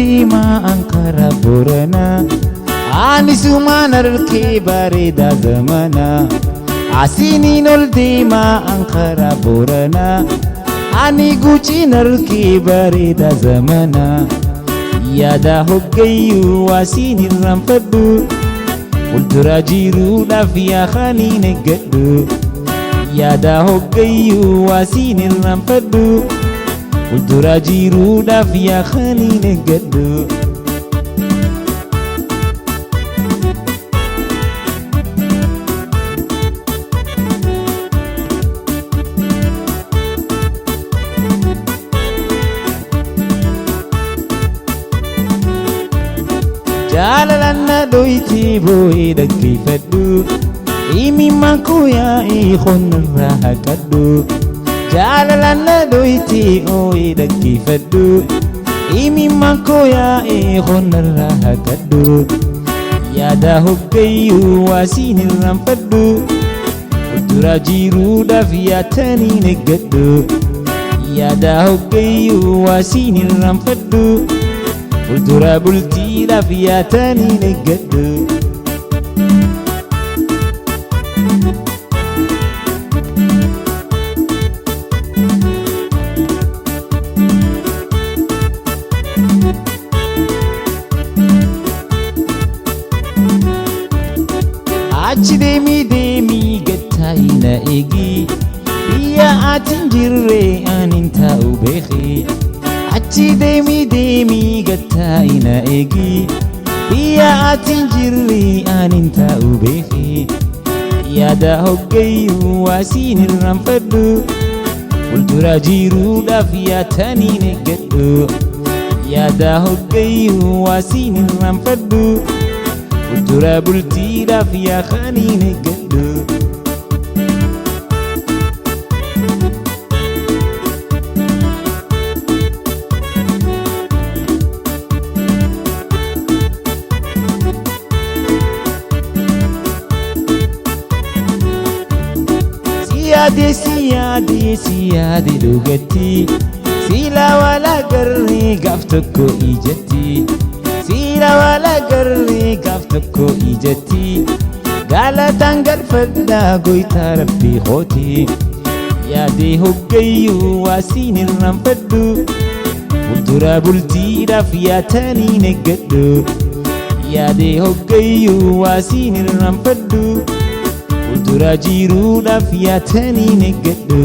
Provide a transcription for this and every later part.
deemaa Ankara Booranaa. Ani sumaan harkee bareedaa zamanaa. Asiniin ol deemaa Ankara Booranaa. Ani guuciin harkee bareedaa zamanaa. Yaada hoggayyuu asiin irraanfadhu. Fuuldura jiruudhaaf yaakaniin eeggadhu. Yaada hoggayyuu asiin irraanfadhu. Fuuldura jiruudhaaf yaakaniin eeggadhu. Jaalalaan na dhoyti boo'ee dhaggeeffadhu. Imimmaan koo yaa'ee qonnarraa haqadhu. Jaalalaan na dhoyti oo'ee dhaggeeffadhu. Imimmaan koo yaa'ee qonnarraa haqadhu. Yaada hoggayyuu asiin irraanfadhu. Fuuldura jiruudhaaf yaataniin eeggadhu. Yaada hoggayyuu asiin irraanfadhu. Fuuldura bultiidhaaf yaataniin eeggadhu. Achi deemii deemii gattaa'i na eegi. Biyya ati hin jirre ani hin taa'u beeki. Achi deemii deemii gattaa'i na eegi. Biyya ati hin jirre ani hin taa'u beeki. Yaada hoggayyuu asiin irraanfadhu. Fuuldura jiruudhaaf yaataniin eeggadhu. Yaada hoggayyuu asiin irraanfadhu. Fuuldura bultiidhaaf yaakaniin eeggadhu. Siyaade siyaade siyaade dhugatti. Sila wal agarree gaaf tokko ijatti. Sila wal agarree gaaf tokko ijatti. Galataan galfadhaa goytaa rabbii kooti. Yaadee hoggayyuu asiin irraanfadhu. Fuuldura bultiidhaaf yaataniin eeggadhu. Yaadee hoggayyuu asiin irraanfadhu. Fuuldura jiruudhaaf yaataniin eeggadhu.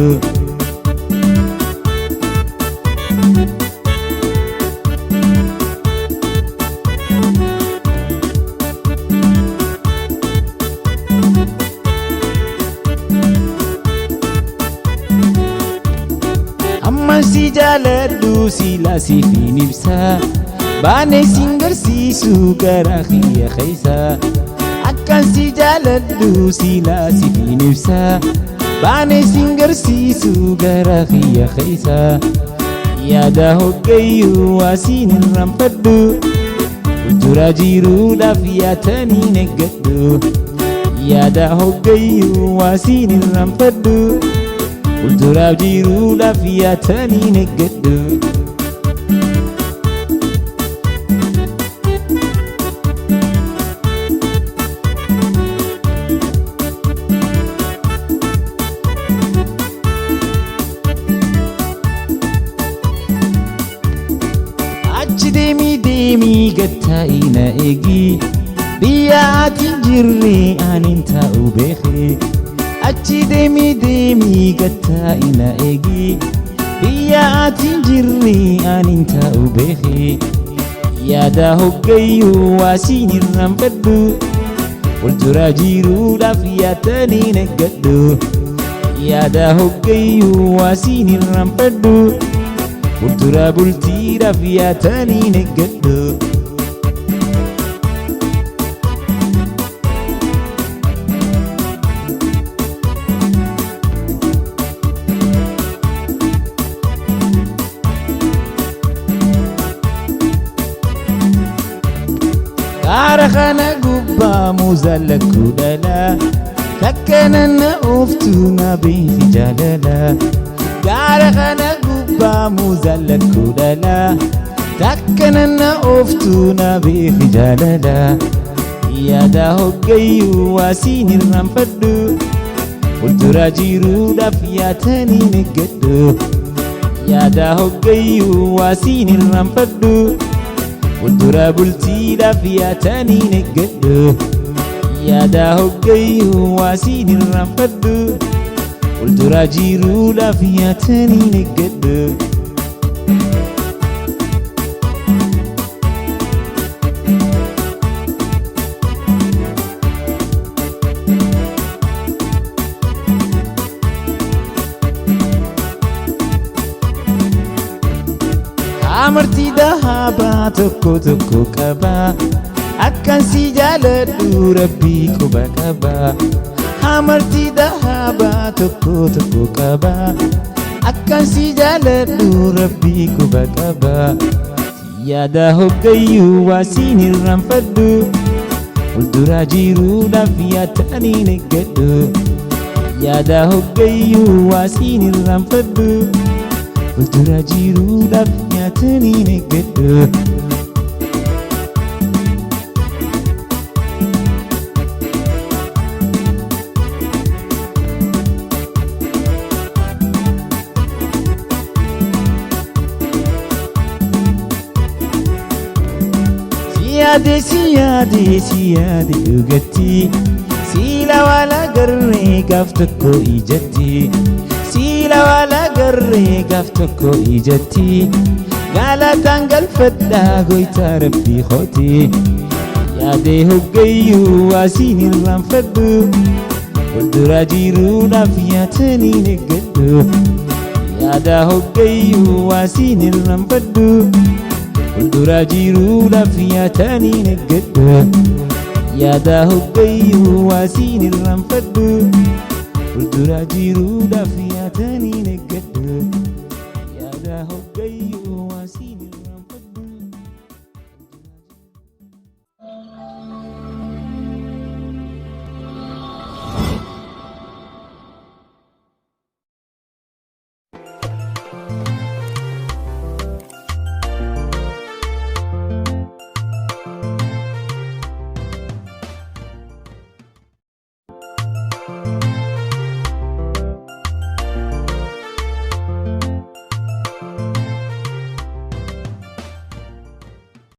Amman si jaaladhu silaa siif hin ibsa. Baanee sin garsiisu garaa kiyya keessa. Akkan si jaaladhu silaa siif hin ibsa. Baanee sin garsiisu garaa kiyya keessa. Yaada hoggayyuu asiin irraanfadhu. Fuuldura jiruudhaaf yaataniin eeggadhu. Yaada hoggayyuu asiin irraanfadhu. Fuuldura jiruudhaaf yaataniin eeggadhu. Achi deemii deemii gattaa'i na eegi. Biyya ati hin jirre ani hin taa'u beeki. Achi deemii deemii gattaa'i na eegi. Biyya ati hin jirre ani hin taa'u beeki. Yaada hoggayyuu asiin irraanfadhu. Fuuldura jiruudhaaf yaataniin eeggadhu. Yaada hoggayyuu asiin irraanfadhu. Fuuldura bultiidhaaf yaataniin eeggadhu. Gaara kana gubbaa muuzaa lakkuu dhala. Takkana na ooftu na beeki jaalala. Gaara kana gubbaa muuzaa lakkuu dhala. Takka nanna ooftuu na beeki jaalala. Yaada hoggayyuu waasiin irraanfadhu. Fuuldura jiruudhaaf yaatanii eeggadhu. Yaada hoggayyuu waasiin irraanfadhu. Fuuldura bultiidhaaf yaatanii eeggadhu. Yaada hoggayyuu waasiin irraanfadhu. Fuuldura jiruudhaaf yaatanii eeggadhu. Amartii dahabaa tokko tokko qaba. Akkan si jaaladhu rabbii quba qaba. Amartii dahabaa tokko tokko qaba. Akkan si jaaladhu rabbii quba qaba. Yaada hoggayyuu waasiin irraanfadhu. Fuuldura jiruudhaaf yaataniin eeggadhu. Yaada hoggayyuu waasiin irraanfadhu. Fuuldura jiruudhaaf yaataniin eeggadhu. Siyaade siyaade siyaade dhugatti siila wal agarree gaaf tokko ijatti siila wal agarree gaaf tokko ijatti galataan galfadhaa goytaa rabbii kooti yaadee hoggayyuu waasiin irraanfadhu fuuldura jiruudhaaf yaataniin eeggadhu yaada hoggayyuu waasiin irraanfadhu. Fuuldura jiruudhaaf yaataniin eeggadhu. Yaada hoggayyuu waasiin irraanfadhu. Fuuldura jiruudhaaf yaataniin eeggadhu.